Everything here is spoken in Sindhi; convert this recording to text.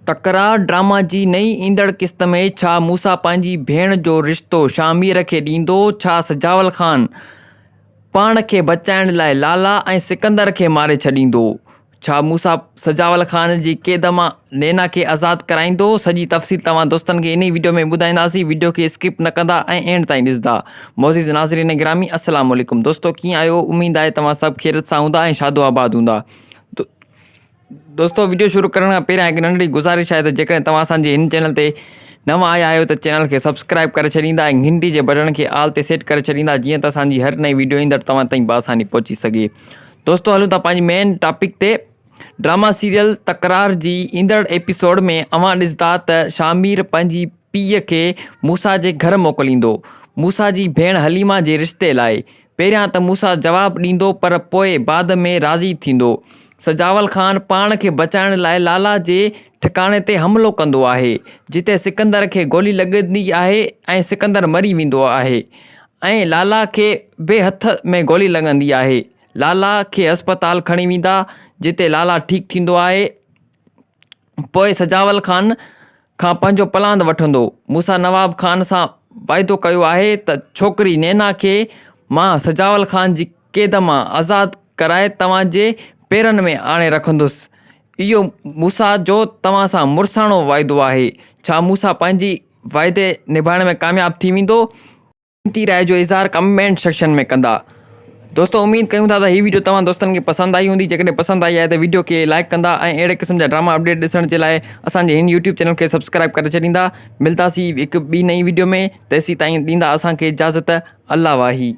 تڪرار ڊراما جي نئين ايندڙ قسط ۾ ڇا موسيٰ پنهنجي ڀيڻ جو رشتو شاهمير کي ڏيندو؟ ڇا سجاول خان پاڻ کي بچائڻ لاء لالا ۽ سڪندر کي ماري ڇڏيندو؟ ڇا موسيٰ سجاول خان جي قيد مان نينا کي آزاد ڪرائيندو؟ سڄي تفصيل توهان دوستن کي انهي وڊيو ۾ ٻڌائينداسين وڊيو کي اسڪپ نه ڪندا ۽ اينڊ تائين ڏسندا. معزز ناظرين گرامي السلام عليڪم دوستو ڪيئن آهيو اميد آهي توهان سڀ خيريت سان هوندا ۽ شاد و آباد هوندا. دوستو وڊيو شروع ڪرڻ کان پهريان هڪ ننڍڙي گذارش آهي ته جيڪڏهن توهان اسان جي هن چينل تي نوان آيا آهيو ته چينل کي سبسڪرائب ڪري ڇڏيندا ۽ گهنٽي جي بٽڻ کي آل تي سيٽ ڪري ڇڏيندا جيئن ته اسان جي هر نئين وڊيو ايندڙ توهان تائين بآساني پهچي سگهي دوستو هلون ٿا پنهنجي مين ٽاپڪ تي ڊراما سيريل تڪرار جي ايندڙ ايپيسوڊ ۾ اوهان ڏسندا ته شامير پنهنجي پيء کي موسيٰ جي گهر موڪليندو موسيٰ جي ڀيڻ حليمه جي رشتي لاء پهريان ته موسيٰ جواب ڏيندو پر پوء بعد ۾ راضي ٿيندو. سجاول خان پاڻ کي بچائڻ لاء لالا جي ٺڪاڻي تي حملو ڪندو آهي، جتي سڪندر کي گولي لڳندي آهي ۽ سڪندر مري ويندو آهي ۽ لالا کي به هٿ ۾ گولي لڳندي آهي. لالا کي اسپتال کڻي ويندا، جتي لالا ٺيڪ ٿيندو آهي. پوء سجاول خان کان پنهنجو پلاند وٺندو. موسيٰ نواب خان سان واعدو ڪيو آهي ته ڇوڪري نينا کي مان سجاول خان جي قيد مان آزاد ڪرائي توهان جي پيرن ۾ آڻي رکندس. اهو موسيٰ جو توهان سان مڙساڻو واعدو آهي. ڇا موسيٰ پنهنجي واعدي نڀائڻ ۾ ڪامياب ٿي ويندو؟ قيمتي راء جو اظهار ڪمينٽ سيڪشن ۾ ڪندا. دوستو اميد ڪيون ٿا ته هي ويڊيو توهان دوستن کي پسند آئي هوندي جيڪڏهن پسند آئي آهي ته ويڊيو کي لائڪ ڪندا ۽ اهڙي قسم جا ڊراما اپڊيٽ ڏسڻ جي لاء اسان جي هن يوٽيوب چينل کي سبسڪرائب ڪري ڇڏيندا ملداسي هڪ ٻي نئين ويڊيو ۾ تيسين تائين ڏيندا اسان کي اجازت الله واهي.